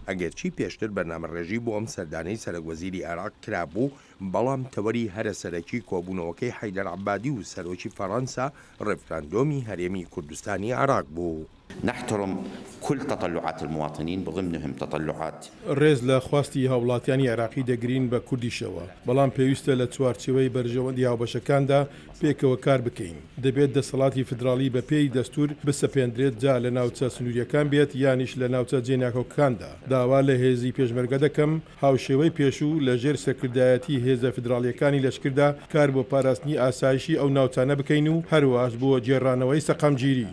ئەگەرچی پێشتر بەرنامەڕێژی بۆ ئەم سەردانەی سەرەکوەزیری عێراق کرابوو، بەڵام تەوەری هەرە سەرەکی کۆبوونەوەکەی حەیدەر عەبادی و سەرۆکی فەڕەنسا ڕێفراندۆمی هەرێمی کوردستانی عێراق بوو. نحترم کل تطلعات المواطنین بضمنهم تطلعات. ڕێز لە خواستی هاوڵاتیانی عێراقی دەگرین بە کوردیشەوە، بەڵام پێویستە لە چوارچێوەی بەرژەوەندی هاوبەشەکاندا پێکەوە کار بکەین. دەبێت دەسەڵاتی فیدراڵی بەپێی دەستوور بسەپێندرێت جا لە ناوچە سنوورییەکان بێت یانیش لە ناوچە جێناکۆکەکاندا. داوا لە هێزی پێشمەرگە دەکەم هاوشێوەی پێشوو لە ژێر سەرکردایەتی هێزە فیدراڵییەکانی لەشکردا کار بۆ پاراستنی ئاسایشی ئەو ناوچانە بکەین و هەروەهاش بۆ گێڕانەوەی سەقامگیری.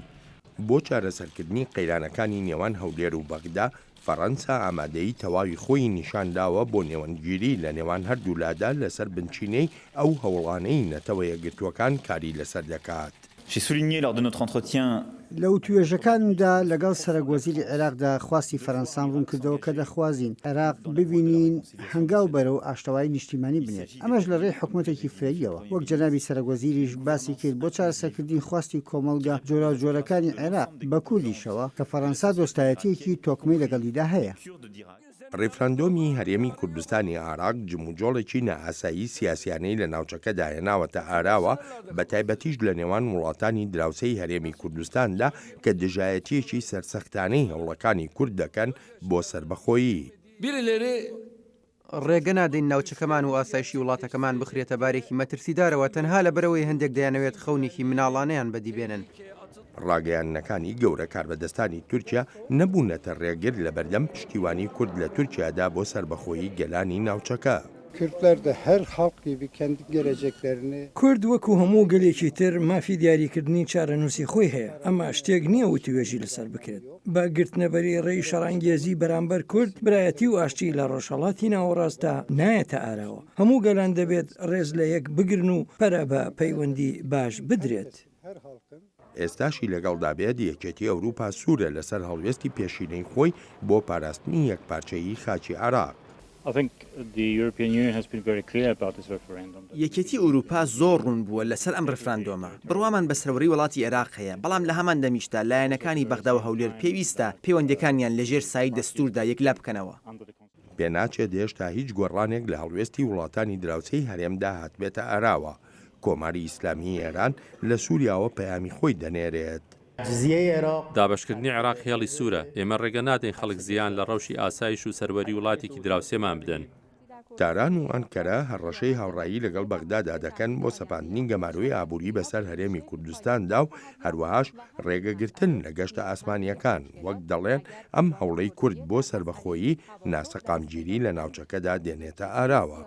بۆ چارەسەرکردنی قەیرانەکانی نێوان هەولێر و بەغدا، فەڕەنسا ئامادەیی تەواوی خۆی نیشانداوە بۆ نێوەندگیری لە نێوان هەردوولادا لەسەر بنچینەی ئەو هەوڵانەی نەتەوە یەکگرتووەکان کاری لەسەر دەکات. J'ai souligné lors de notre entretien. لە وتووێژەکانمدا لەگەڵ سەرەک وەزیری عێراقدا خواستی فەرەنسام ڕوونکردەوە کە دەخوازین عێراق ببینین هەنگاو بەرەو ئاشتەوایی نیشتیمانی بنێت، ئەمەش لە ڕێی حکومەتێکی فرەییەوە، وەک جەنابی سەرەک وەزیریش باسی کرد بۆ چارەسەرکردنی خواستی کۆمەڵگە جۆراوجۆرەکانی عێراق، بە کوردیشەوە، کە فەرەنسا دۆستایەتییەکی تۆکمەی لەگەڵیدا هەیە. ڕیفراندۆمی هەرێمی کوردستانی عێراق جموجۆڵێکی نائاسایی سیاسیانەی لە ناوچەکەدا هێناوەتە ئاراوە، بەتایبەتیش لە نێوان وڵاتانی دراوسێی هەرێمی کوردستاندا کە دژایەتییەکی سەرسەختانەی هەوڵەکانی کورد دەکەن بۆ سەربەخۆیی. ڕێگە نادەین ناوچەکەمان و ئاسایشی وڵاتەکەمان بخرێتە بارێکی مەترسیدارەوە تەنها لەبەرئەوەی هەندێک دەیانەوێت خەونێکی مناڵانەیان بەدیبێنن. ڕاگەیاندنەکانی گەورە کاربەدەستانی تورکیا نەبوونەتە ڕێگر لەبەردەم پشتیوانی کورد لە تورکیادا بۆ سەربەخۆیی گەلانی ناوچەکە. Kürtler de her halk gibi kendi geleceklerini. کورد وەکو هەموو گەلێکی تر مافی دیاریکردنی چارەنووسی خۆی هەیە، ئەمە شتێک نییە وتوێژی لەسەر بکرێت. بە گرتنەبەری ڕێی شەڕانگێزی بەرامبەر کورد، برایەتی و ئاشتی لە ڕۆژهەڵاتی ناوەڕاستدا نایەتە ئاراوە. هەموو گەلان دەبێت ڕێز لە یەک بگرن و پەرە بە پەیوەندی باش بدرێت. ئێستاشی لەگەڵدا بێت، یەکێتی ئەوروپا سوورە لەسەر هەڵوێستی پێشینەی خۆی بۆ پاراستنی یەکپارچەیی خاکی عێراق. یەکێتی ئەوروپا زۆر ڕوون بووە لەسەر ئەم ڕیفراندۆمە. بڕوامان بە سەروەری وڵاتی عێراق هەیە، بەڵام لە هەمان دەمیشدا لایەنەکانی بەغدا و هەولێر پێویستە پەیوەندییەکانیان لەژێر سایەی دەستووردا یەکلا بکەنەوە. پێناچێت هێشتا هیچ گۆڕانێک لە هەڵوێستی وڵاتانی دراوسێی هەرێمدا هاتبێتە ئاراوە. کۆماری ئیسلامیی ئێران لە سووریاوە پەیامی خۆی دەنێرێت. دابەشکردنی عێراق هێڵی سوورە، ئێمە ڕێگە نادەین خەڵک زیان لە ڕەوشی ئاسایش و سەروەری وڵاتێکی دراوسێمان بدەن. تاران و ئەنکەرە هەڕەشەی هاوڕایی لەگەڵ بەغدادا دەکەن بۆ سەپاندنی گەمارۆی ئابووری بەسەر هەرێمی کوردستاندا و هەروەهاش ڕێگەگرتن لە گەشتە ئاسمانییەکان، وەک دەڵێن ئەم هەوڵەی کورد بۆ سەربەخۆیی ناسەقامگیری لە ناوچەکەدا دێنێتە ئاراوە.